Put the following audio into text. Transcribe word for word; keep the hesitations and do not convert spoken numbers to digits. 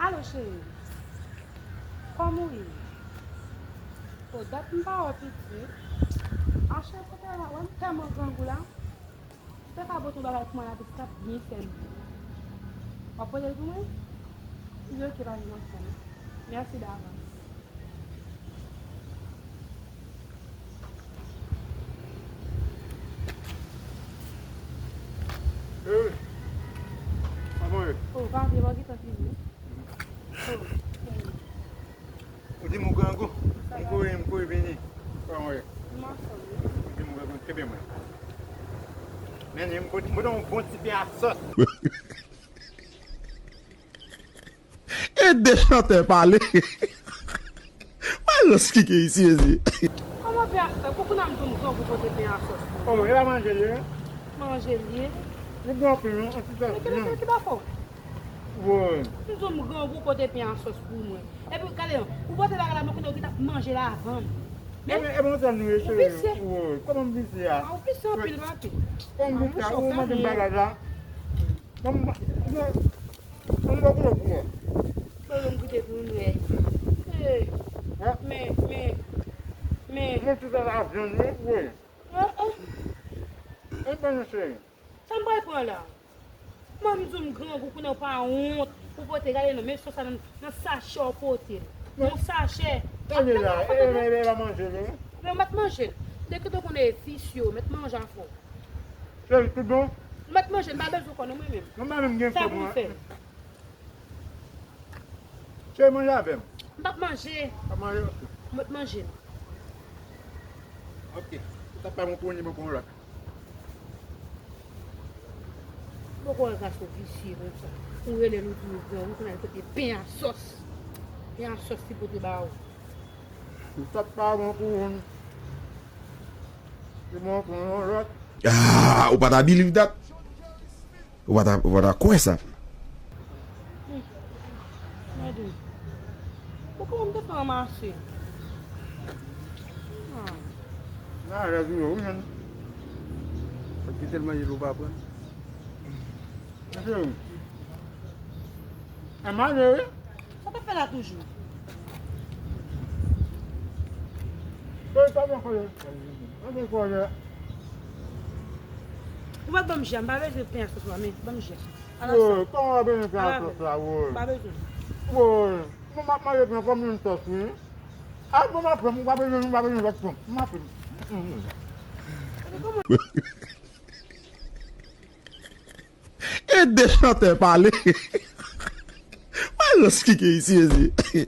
Alo, cheri. Kòman w ye? O, dat m pa wè pitit. Anchè, kote la? Wè m tèlman grangou la. Ou te ka pote yon bagay pou mwen la, pitit ap byen fè m. W ap pote l pou mwen? Li oke, pa gen pwoblèm. Mèsi davans. Hey, kòman ye? O, pa vle, pa gentan fini. O, hey. Ou di m ou grangou? M kouri, m kouri vini. Kòman ye? M anfòm, wi. Ou di m ou grangou, kenbe mwen. Men, men, m pote, m pote yon bon ti pen a sòs. E de chantè pale. Malòs ki gen isi, mezi. Kòman pen a sòs? Pou kounye a m di w m grangou pote pen a sòs pou ou. O, e pa manje l ye? Manje l ye. Li bon anpil, non? An ti sòs byen. Men ki, ki bafo? Woy. M di w m grangou pote pen a sòs pou mwen. Epi, gade, ou pote bagay la, men kounye a ou gentan ap manje l avan m. Men, e bon sa nou ye, cheri. Ou visye. Woy, kòman m visye a? A, ou visye anpil, papi. Kòman m visye a? Ou manje bagay la. Bon, bon, bon, bon, bon, bon. Bon, bon, goute pou nou wè. Hey. Men, men, men. Mwen tout sa la vyann, wi, wi. Ah, ah. E bon, cheri. Sa m pral pran la? Mwen, m di w m grangou, kounye a w pa wont pou pote, gade non, men sòs la nan, nan sachè w pote l. Yon sachè. Gade la, e, e, e, e, e pa manje l, wi. Men w mèt manje l. Depi w konnen e visye, w mèt manje afè w. Cheri, tout bon? M mèt manje, m pa bezwen konnen mwen menm. Non, mwen menm gen fòm, wi. Cheri, manje avè m. M p ap manje. P ap manje? Ok. M mèt manje. Ok. Ou t ap bay mwen pou yon, mwen pou yon lòt. Poko wè gason visye konsa. Ou rele l, ou di l grangou, kounye a l pote pen a sòs. Pen a sòs li pote ba ou. Ou t ap bay mwen pou yon. Se mwen pou yon lòt. Ah, ou pa ta believe that? Ou pa ta, ou pa ta kwè sa? Hmm. Gade. Ou kòman m te fè ranmase? Ah. Nan, lè di yo, wi, menm. Fòk ki tèlman ye, ou pa pran. Mesye, e manje, wi. Sa w t ap fè la toujou? Woy, pa mwen konnen. Mwen gen konnen. Ou mèt ban m jè, m pa bezwen pen a sòs la, men ban m jè. Woy, kòman w ap bezwen pen a sòs la, woy? M pa bezwen. Woy, mwen m ap manje pen kòm yon sòs, wi. A, bon, m ap pran, m pa bezwen, m pa bezwen lòt pen. M ap pran. Mm, mm. E de chantè pale. Malòs ki gen isi, mezi.